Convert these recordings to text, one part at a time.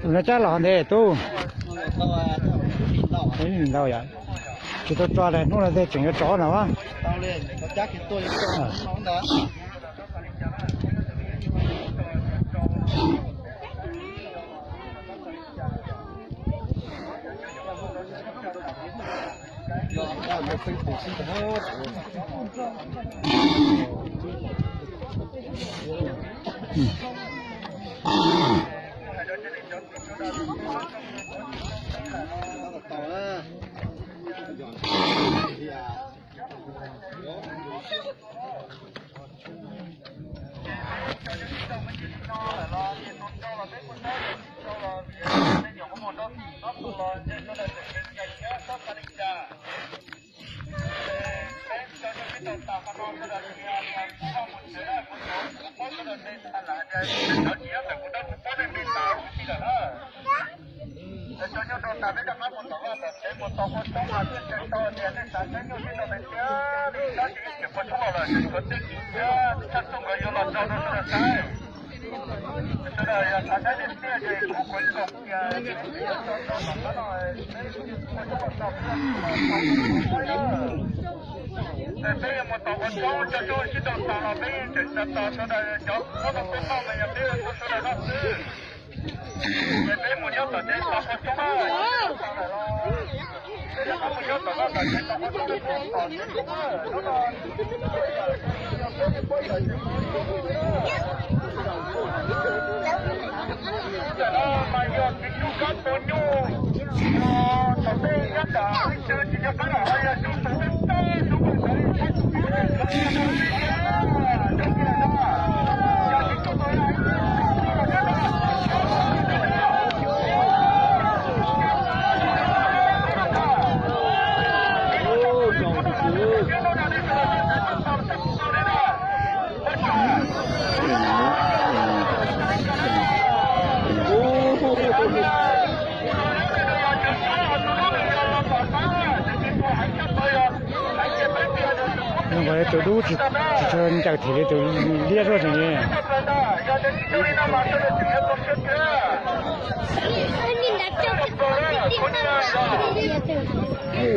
Tus no cab los ntev tub. Ntau yom. Tsis tau tso li, hnub no tej tseem yuav tso no. Peb yuav mus tom qhov coob, cov coob sib tau tas los peb tseem sawv tos sawv daws cov muab tau tub noj mas yog peb ua tau sawv daws noj xwb. Ces peb mus nyob tom teb tos qhov coob na. Peb rov qab mus nyob tom no tom teb tos qhov coob, tom teb hnub no. Ntawm no mas yog txiv tub kab tus nyuj, tom tej nyob tom ib txwm tsis nco qab lawm, ho yog tub tus tej teb tub mus ntawd txhais tus tub tej txhais tus tub tej tiag, cov tiag no. Yog txiv tub tus Tus dub tsis tshua ncaws them li tus liab zuag tseem li. Rau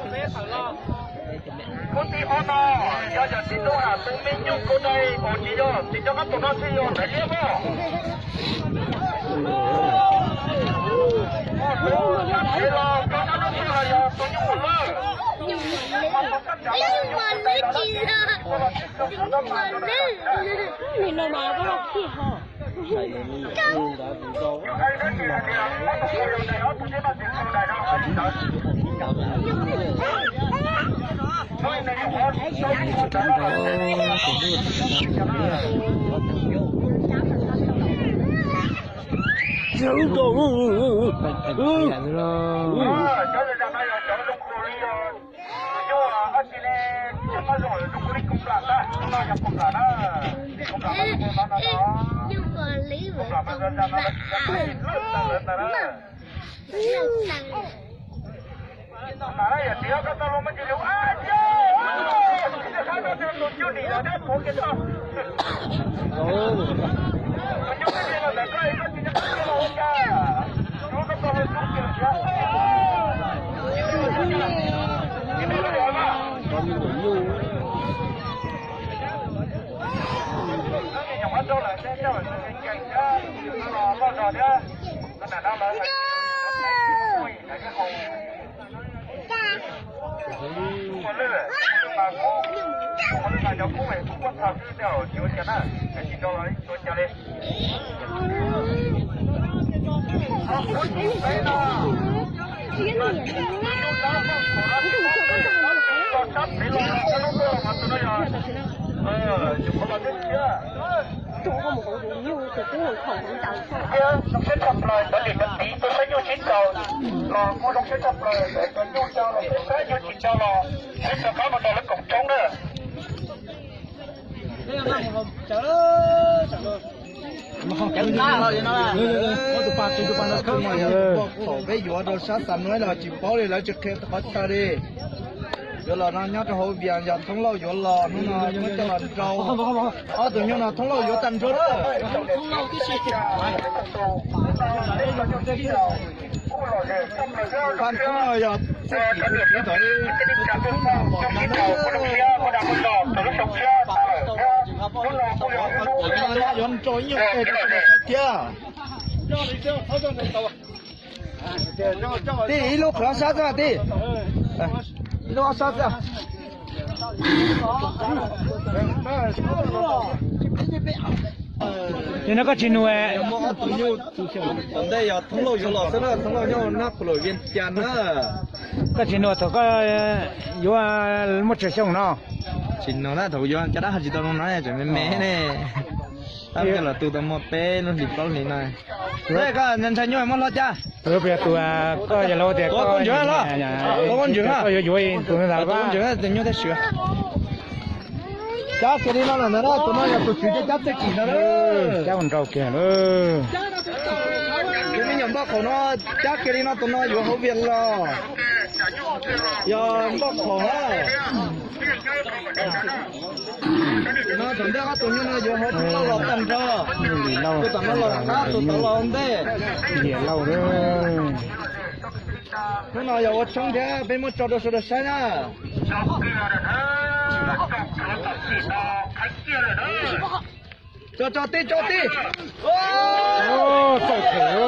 wb. Koj tij ob no yog yog txiv tub has tus me nyuj kaus dai os, tsis yog txiv cov kab tus no tsis yog ntawd liab os. Tus no los koj nab lub xwb los yog tus nyuj mos lwj. Nim no mas koj los khij ho. Zoo siab tshaj plaws cov niam cov txiv tuaj saib nyuj sib txaus los kuj zoo siab tshaj plaws cov nyuj tso los peb saib nyuj tsis tso los peb rov qab mus rau lawv koom roob na. Pom peb yuav rau sab Xam Nuj los tsis paub li, lawv tsis qhia qhov chaw li. Yuav los no nyob rau hauv Vias, yog Thoob Lauj yuav los hnub no muab coj los nrau. Ob tug nyuj no Thoob Lauj yuav tag nrho na. Pab Thoob no yog txij tim tus kwv thaum ib tug pom no na. Yuav nrau ib nyuag tes rau sawv daws saib thiab. Tij, ib lub qhwv ob sab xwb tij. Ib lub ob sab xwb. Yog no koj tsis nug, tom ntej yog Thoob Lauj yuav los xwb na, Thoob Lauj nyob Nab Qhus Luam Vias Cas na. Koj tsis nug thaum koj yuav muaj tsawg xyoo no? Tsis nug na, thaum yuav cov dab ho tsis tau nug no, tseem me me ne. Tab sis los tu tau muaj peb lub hlis plaub hlis no. Koj ntshai nyuj muab hlob cab. Koj yog lawv tias koj ntseeg, koj yuav yuav tus ntawd tus nyuj thiab sw. Cab kiag li no lawm ntag na, tus no yog tus tswv cab txij tim no na. Cab mus nrau kiag lawm. Tus me nyuam npoj qhaum no, cab kiag li no tus no yuav hauv Vias los. Yog npoj qhaum na. No thaum ntej ob tus nyuj no yuav hauv Thoob Lauj los tag nrho. Tus tom no los qab, tus tom los ntej. Liam lauj. Hnub no yog ua tshoob thiab peb muab tso rau sawv daws saib na. Tso, tso tij, tso tij. Txaus them.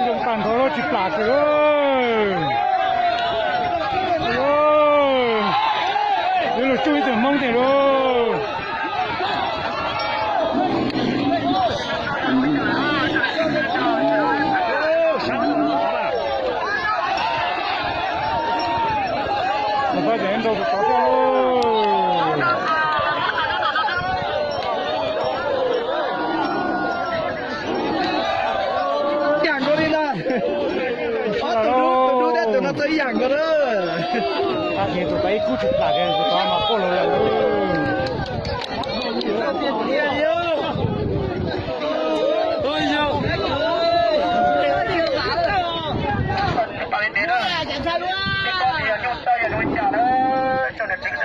Ib zoo tag nrho lawm tsis plam kiag. Yuav luag tsuj ib tug Hmoob tiag lauj. Nrau tus tod thiab lauj. Ib yam nkaus li na. Ob tug dub, tus dub thiab tus no txawj ib yam nkaus na. Tab sis tus tod ib kub tsis plam kiag, tus tod mas quaj lug lawm.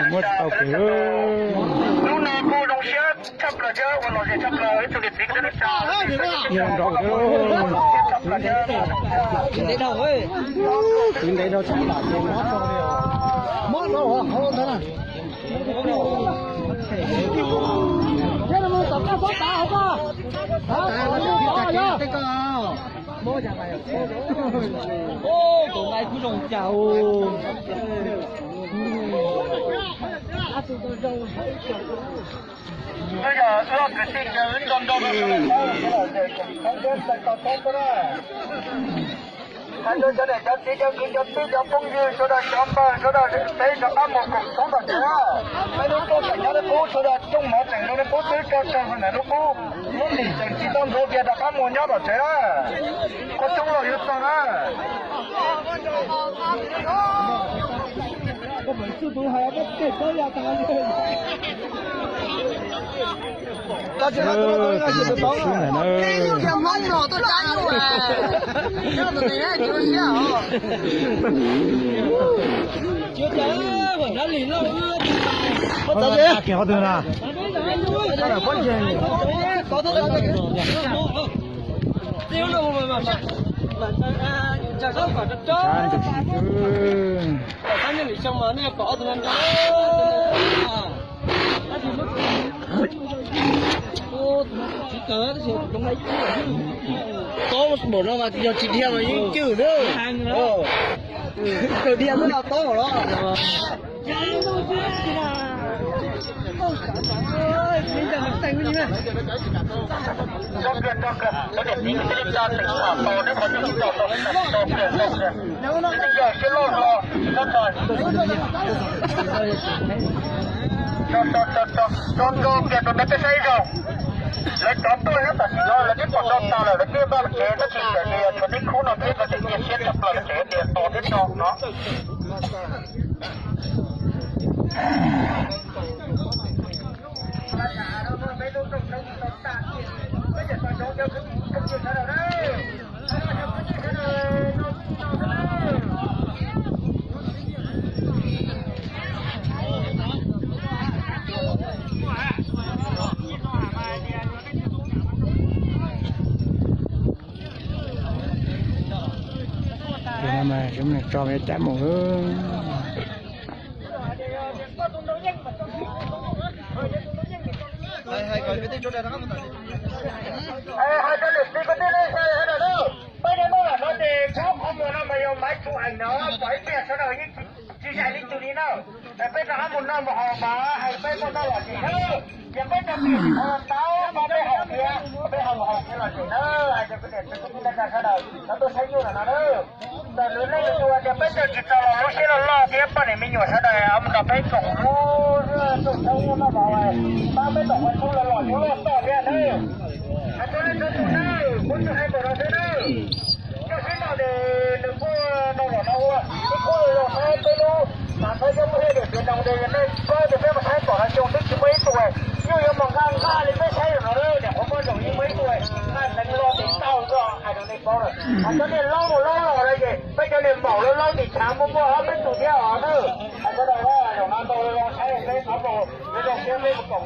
Muab tsis tau kiag. Hnub no kuj zoo siab tshaj plaws thiab ua lom zem tshaj plaws ib tug niam txiv. Nrau thiab. Twv ntev dhau tshaj plaws. Mob rau hauv ntawd na. Tus nai kuj zoo cas. Wb yog wb ob kwv tij ncaws wb nco nco rau sawv daws saib, sawv daws koom khoob thiab txais tos tau xwb na. Hais rau cov niam cov txiv cov kwv cov tij cov phooj ywg sawv daws cov npawg sawv daws peb rov qab mus koom khoob tom tsev na. Peb lub tsheb tseem nyob neb qub, sawv daws coj mov tseem rau neb qub xwb, tso tseg ntawm lub qub, lub lim tseem tsis tau ntxuav kiag rov qab mus nyob tom tsev na. Qhov coob los yuav txog na. Kiag qhov twg na? Tob npaum no mas yog tsis dhia mas yeej cwj xwb. Kawg dhia xwb no tob npaum no. Tso kiag tus ntawd peb saib ib zaug. Lawv cov tuaj nyob tam sim no lawv twb pom tau tas lawm, lawv twb npaj tsev tab sis tseem tias tshuav tib khub no thiab, lawv tseem cia siab tshaj plaws lawv tseem tias tos thiab tso no. Tso cab mus. Hais rau niam txiv kwv tij neej tsa sawv daws, peb nyob ntawm no ces tshab qhov muag no mas yog Maiv Tshum Ees no, pom ib pliag sawv daws yeej tsis zais leej twg li na. Peb rov qab mus noj mus haus mas hais peb muaj noj los tsis hwb, yog peb cov txiv tau pab peb haus thiab, peb haus haus thiab los tsis na. Hais rau kwv tij neej tsa sawv daws cov tuaj saib nyuj ntawm no na, ntawm lub neej lub tug tias peb cov tsis tau los lub siab loj loj thiab poj niam me nyuam sawv daws mus nrog peb koom lub rooj tshoob noj mov, pab peb tom qhov tshoob los los yuav loj toj thiab na. Hais rau leej txhua tus na, kuv tsuas hais npaum no xwb na. Coj sib noj ces nws kuj no los no ua, ib khub zoo saib peb lub, mas saib cov muaj hej tiam tias no ces nej paub tias peb mus saib tom no xyoo twb tsis muaj ib tug, nyuj yuav mus nqa nqa li peb saib no, niam qhuav muaj zoo yeej muaj ib tug nqa neev los tes tau zoo hais rau nej paub lawm. Hais cov niag laub mus laub los no ces peb cov niag maum laub laub tim tshav muaj muaj ob peb tug thiab os na. Hais sawv daws zaum no tau zoo saib peb qhov mus, zoo siab peb mus koom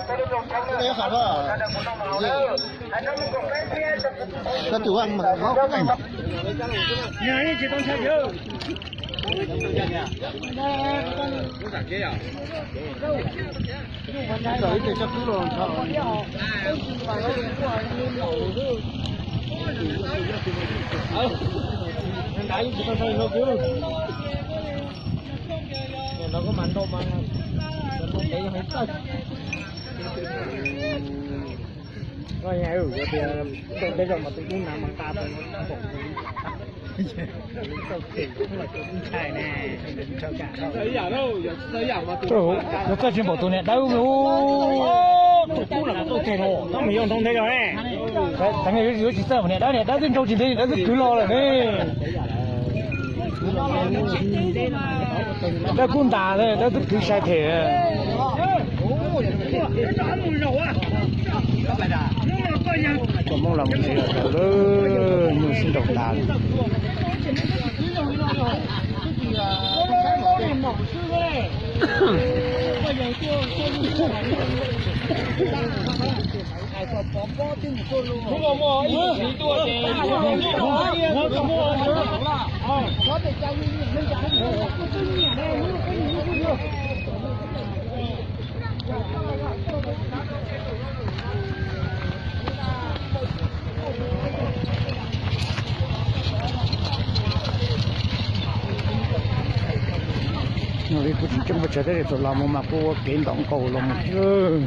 peb lub rooj tshoob na, sawv daws mus noj mus haus na. Hais no mus koom peb thiab. Yog txawj tsis npaum tus niam dawb, tus kub los txawj teg los, tab mus yog ntoo ntej zog ne. Tseem yuav tsis txawj niam dawb, niam dawb twb nrau tsis ntev niam dawb twb kwv los lawm ne. Dawb kub ntas, dawb twb kwv sai them. Cov Hmoob los mus tsev lawm, nyuj sib nraus tas. Kuv tsis coob pes tsawg thiab, thaum los mus mas kuj ua kev ntaus nkaus los mus xwb.